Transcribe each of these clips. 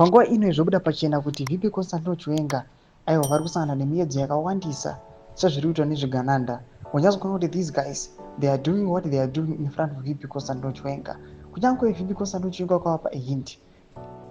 Panguva ino zvobuda pachena kuti VP Constantino Chiwenga, aiwa, vari kusangana nemiedzo yakawandisa sezviri kuitwa nezvigananda. Unyatso kuona kuti these guys, they are doing what they are doing in front of VP Constantino Chiwenga, kunyange VP Constantino Chiwenga wakavapa ahint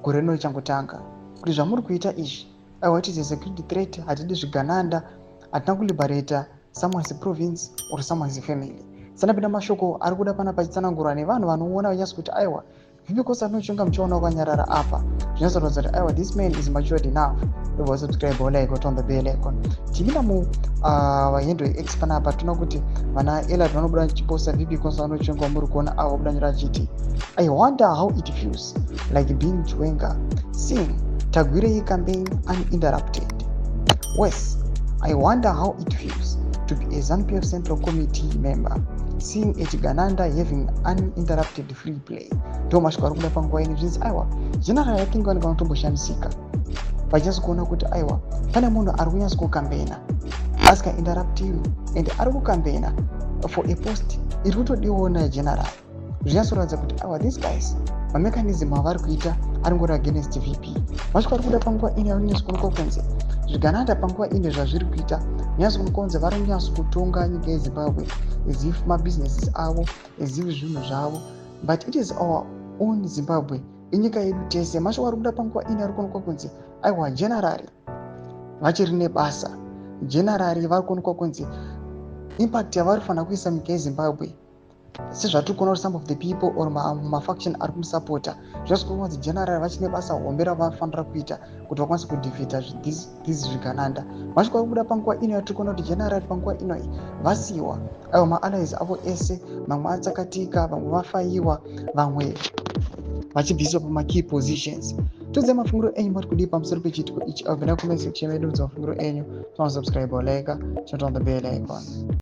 gore rino richangotanga kuti zvamuri kuita izvi, aiwa, it is a security threat. Hatidi zvigananda, hatina kuliberata someone's province or someone's family. Sanapinda mashoko ari kuda pana pachitsanangurwa nevanhu vanoona vanyatso kuti, aiwa, VP Constantino Chiwenga muchiona wakanyarara apa, zvinyatsoratidza kuti, aiwa, this man is matured enough. Ndobva subscribe, like, on the bell icon. Tipinda mu handle yeX panapa, tinoona kuti vana Elad vanobuda chiposta VP Constantino Chiwenga wamuri kuona avo, vabuda nyora achiti, "I wonder how it feels like being Chiwenga, seeing Tagwirei campaign uninterrupted. Worse, I wonder how it feels to be a ZANU-PF Central Committee member, seeing a Chigananda having uninterrupted free play." Ndo mashoko ari kuda panguva ino. Zvinzi, aiwa, general, I think vanenge vanotomboshamisika vachinyatso kuona kuti, aiwa, pane munhu ari kunyatso kukambena asingainterruptiwi and ari kukambena for a post iri kutodiwawo nageneral. Zvinyatsoratidza kuti, aiwa, these guys, mamechanism avari kuita ari ngori against VP. Mashoko ari kuda panguva ino ari kunyatso kunze zvigananda panguva ino zvazviri kuita nyatso kunze vari kunyatso kutonga nyika yeZimbabwe as if mabusinesses avo, as if zvinhu zvavo, but it is our own Zimbabwe, inyika yedu tese. Mashoko ari kuda panguva ino ari kuonekwa kunzi, aiwa, general vachiri nebasa. General vari kuonekwa kunzi impact yavari kufanira kuisa munyika yeZimbabwe, sezvatiri kuona kuti some of the people or mafaction ari kumusapota, zvasikuona kunzi general vachine basa hombe ravafanira kuita kuti vakwanise kudefeata these zvigananda. Mashoko ari kubuda panguva ino yatiri kuona kuti general panguva inoi vasiyiwa, aiwa, maallies avo ese mamwe atsakatika, vamwe vafaiwa, vamwe vachibviswa pamakey positions. Todzai mafungiro enyu, mari kudii pamusoro pechiitiko ichi? Aupinda comment section medu, udza mafungiro enyu. Tonosubscribe, like, turn on the bell icon.